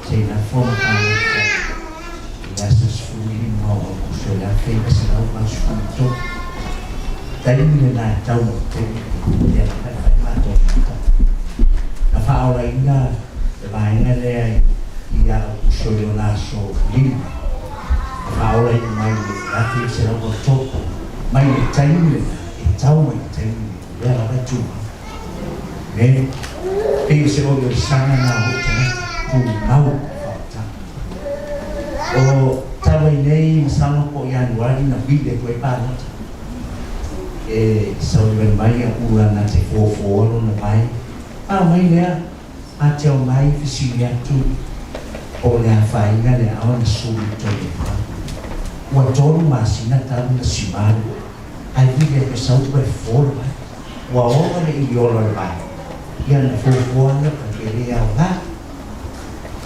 Seinafo ma palota i le aso 15 o Aokuso i le 1983. Taimi lena e tau mai i le taimi lenei, lea lava e fai matou mata. Na faaolaina le vaega lea ia Aokuso i lona aso 5, na faaolaina mai i le 1983. Mai le taimi lena e tau mai i le taimi lenei, o lea lava e tumau. Amen. Pei o se oliolisaga na o lou tagata, tumau i faautaga. O talu ai nei, masalo po o Ianuari na vili atu ai palota. E sauniuni mai au na te fuafua lona vai. A mai lea, a te ao mai fesili atu po o le afaina le ao na sulu i totonu o le vai. Ua tolu masina talu na simalu ae vili atu e sau toe fofo le vai. Ua ola le iliola o le vai, ia na fuafua lea o ka le aoga.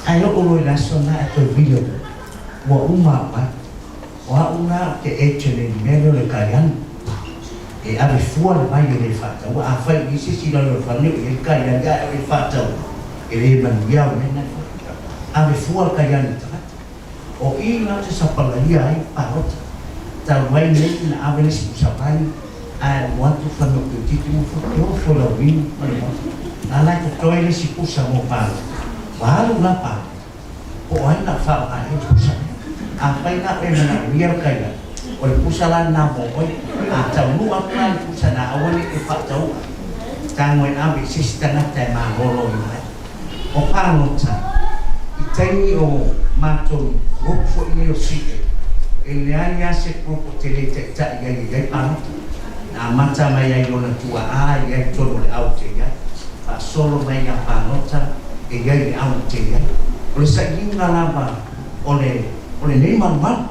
Ae oo loa i le aso lena ae toe vili atu, ua uma au ai. O au la ou te agent i le mea lea o le kaianu. E ave fua le vai e le faataua. Afai o i ai se isi i lalo o le fale o i ai le kaianu ae o le faataua, e le manuia au mea na e fai. Ave fua le kaianu i tagata. O i la ou te sapalaia ai palota. Talu ai nei na ave le isi pusa vai ae o atu fana o toeitiiti uma fua te ofo i lau lima ma le maota. A la e totoe le isi pusa mo palota. Ua alu la palota. Po o ai na faaaoga ai le pusa lea. Afai la o e manaomia le kaiana, o le pusa la lena mo oe. A taunuu atu la i le pusa lena, aua ne i e faataua. Tago e ave i se isi tagata e maloloina ai. O palota, i taimi o matou group foi nei o CA, e leai lava se group ou te le taitai ai e i ai palota. Na amata mai ai i lona tuaa e i ai totonu o le au te i ai. Faasolo mai ia palota e i ai le au te i ai. O le sailiga lava o le o lenei malumalu,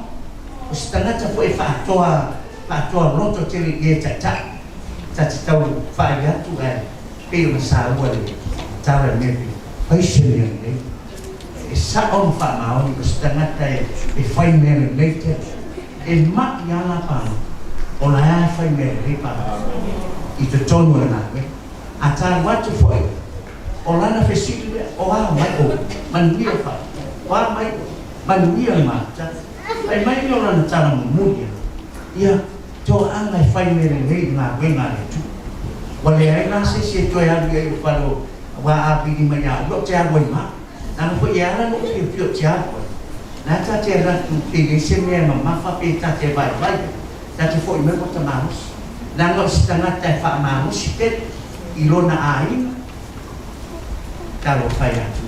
o se tagata foi e faatoa faatoa loto tele i e taitai, ta te tau faai atu ae pei ona saua le tala i mea pei fai se mea lelei. E sao ma faamaoni o se tagata e fai mea lelei tele. E maʻi lava la palota, o la e fai mea lelei palota i totonu o le galuega. A talu atu foi, o lana fesili lea, o a mai outou? Manuia fai. O a mai outou? Manuia le matou. Fai mai lea o lana tala mulimuli atu, ia, toaaga e fai mea lelei i le galuega a le Atua. Ua leai la se isi e toe alu i ai o fale o aua a vili mai ia au, ou te alu ai ma au. Leaga foi e ala lou fiafia ou te alu ai. La ta te alu atu pe i ai se mea e mamafa pe ta te vaivai ai, ta te foi mai ua ta malosi. Leaga o se tagata e faamalosi tele i lona aiga, talofa e atu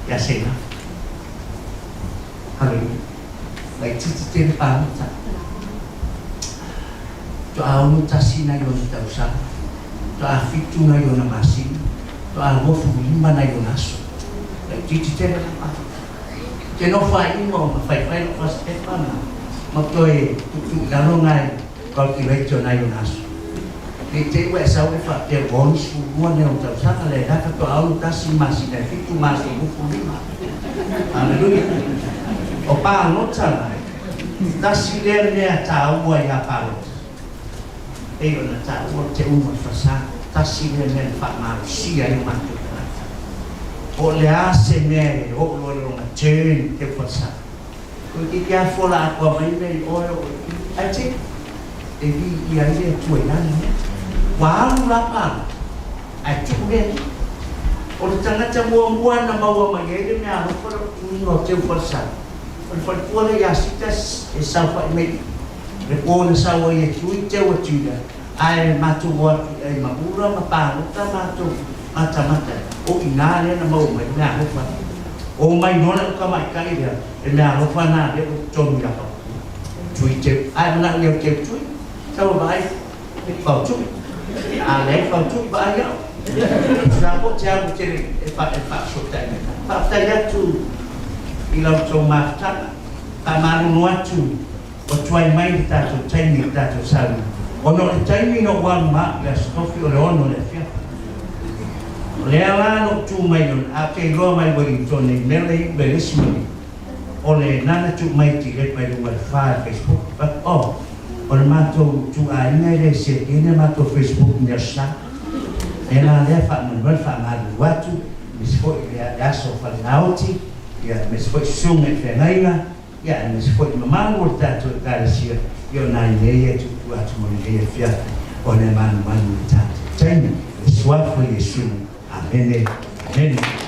ia Seinafa. Haleluia. Laitiiti tele palota. Toa 61 nai ona tausaga, toa 7 nai ona masina, toa 25 nai ona aso. Laitiiti tele la palota. Te nofo ai uma o ma faifai lou fasipepa ma ma toe tuutuu i lalo nai calculator nai ona aso. Ne i te i ua e sau e faapea ua 62 nai ona tausaga, leai la faatoa 61 masina e 7 ma aso 25. Haleluia! O palota la, tasi lea mea taua ia palota. Pei ona taua le teuga o le falesa, tasi lea mea na faamalosia ai o matou tagata. Po o le a se mea e oo loa i lona turn teu falesa. Toeitiiti lava fola atoa mai mea i oe oo i i. Ae te e viia ai le Atua i lana mea. Ua alu la palota, ae tuu le Atua. O le tagata muamua na maua mai ai le mea alofa le tuuina o teu falesa, o le faletua lea ia Sita e saofai mai i. Le po na sau ai e tui teu atu ia, ae matou o atu i ai ma ula ma palota matou matamata ai, o ina lea na maua mai le mea alofa lea. O mai noa le au tamaitai lea, le mea alofa na lea ua i totonu ia Papua. Tui teu, ae manao ia teu tui, sau e vaai fau tui. A leai fau tui, vaai au. La po te alu tele e fa e faasotai mai. Faafetai atu i la outou mafutaga. Faamalulu atu Ua tuai mai le tatou taimi i le tatou sauni, ona o le taimi na ou alu ma au i le Aso Tofi o le ono i le afiafi. O lea la na ou tu mai lona, a ou te iloa mai Wellington nei mea le iu le lesi maliu, o le nana tuu mai i Tilepa i luga i le fa i Facebook, fai atu, oh, o le matou ituaiga e le seeti ai le matou Facebook i le Aso Sa. Mea la lea faamolemole faamalulu atu, aemaise foi le le aso o Falenaoti, ia, aemaise foi susuga i feagaiga, ia, aemaise foi le mamalu o le tatou Ekalesia, ia o nai mea ia e tuutuu atu mo lenei afiafi, ona e manumanu i le tatou taimi. I le Suafa o Iesu, Amene, amene.